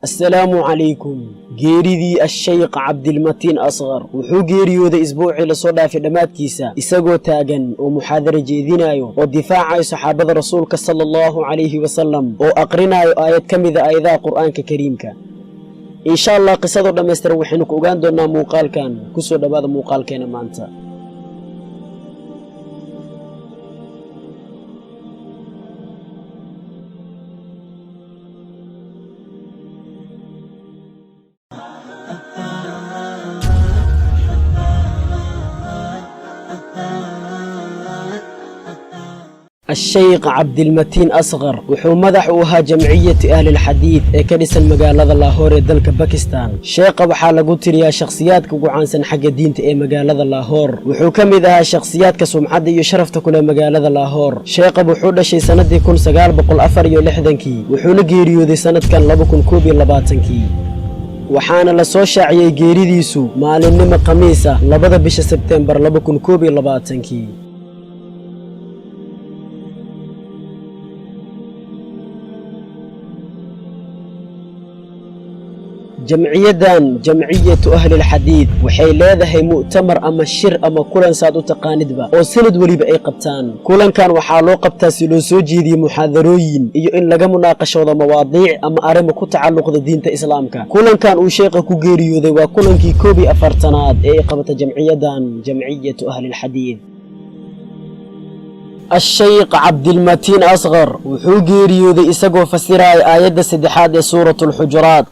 Assalaamu calaykum. Geeridii Ashaykh Cabdilmatiin Asqar. Wuxuu geeriyooday isbuucii lasoo dhaafay dhammaadkiisa, isagoo taagan oo muxaadara jeedinayo oo difaacayo saxaabada Rasuulka sala Allahu calayhi wasalam, oo aqrinayo aayad ka mida aayadaha Qur'aanka Kariimka. Insha Allah, qisadoo dhammaystiran waxaynu ku ogaan doonnaa muuqaalkan. Ku soo dhowaada muuqaalkeena maanta. Ashaykh Cabdilmatiin Asqar wuxuu madax u ahaa Jamciyati Ahlilxadiid ee ka dhisan magaalada Laahoor ee dalka Bakistan. Sheekha waxaa lagu tiriyaa shakhsiyaadka ugu caansan xagga diinta ee magaalada Laahoor. Wuxuu ka mid ahaa shakhsiyaadka sumcadda iyo sharafta ku leh magaalada Laahoor. Sheekha wuxuu dhashay sannadii 1964-kii, wuxuuna geeriyooday sannadkan 2021-kii, waxaana la soo shaaciyey geeridiisu maalinnimo Khamiisa, 2da bisha Sebteembar 2021-kii. Jamciyaddan Jamciyatu Ahlilxadiid waxay leedahay mu'tamar ama shir ama kulan, saad u taqaanidba, oo sanad weliba ay qabtaan. Kulankan waxaa loo qabtaa si loo soo jeediye muxaadarooyin iyo in laga munaaqashoodo mawaadiic ama arrimo ku tacalluqda diinta Islaamka. Kulankan uu sheekha ku geeriyooday waa kulankii 41aad ee ay qabata jamciyaddan Jamciyatu Ahlilxadiid. Ashaykh Cabdilmatiin Asqar wuxuu geeriyooday isagoo fasiraya aayadda saddexaad ee Suuratu Alxujuraat: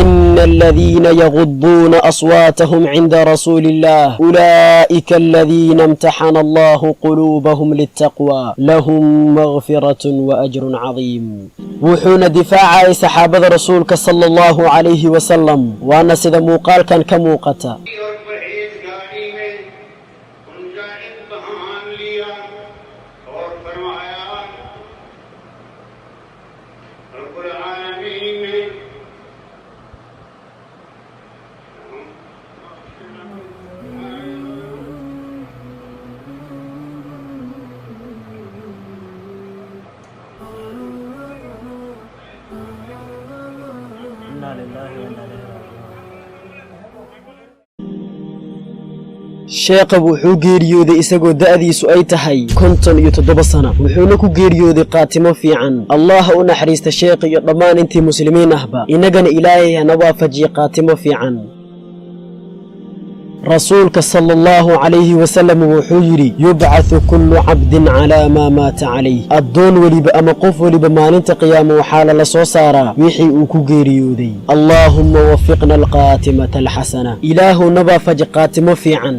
"إن الذين يغضون أصواتهم عند رسول الله أولئك الذين امتحن الله قلوبهم للتقوى لهم مغفرة وأجر عظيم." Wuxuuna difaacayay saxaabada Rasuulka sala Allahu calayhi wasalam, waana sida muuqaalkan ka muuqata. और परहेजगारी में उनका इम्तहान लिया और फरमाया रब्बुल आलमीन ने। إنا لله وإنا إليه راجعون. Sheekha wuxuu geeriyooday isagoo da'diisu ay tahay 57 sana, wuxuuna ku geeriyooday qaatimo fiican. Allaha u naxariista sheekha iyo dhammaan intii muslimiin ahba, innagana Ilaahay hana waafajiye qaatimo fiican. Rasuulka sala Allahu calayhi wasalam wuxuu yidhi: "يبعث كل عبد على ما مات عليه." Addoon weliba ama qof weliba maalinta qiyaamo waxaa lala soo saaraa wixii uu ku geeriyooday. اللهم وفقنا الخاتمة الحسنة. Ilaahu na waafaji qaatimo fiican.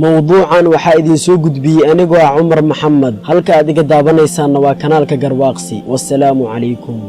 Mowduucan waxaa idin soo gudbiyey anigoo ah Cumar Maxamed. Halka aad iga daabanaysaanna waa kanaalka Garwaaqsi. Wasalaamu calaykum.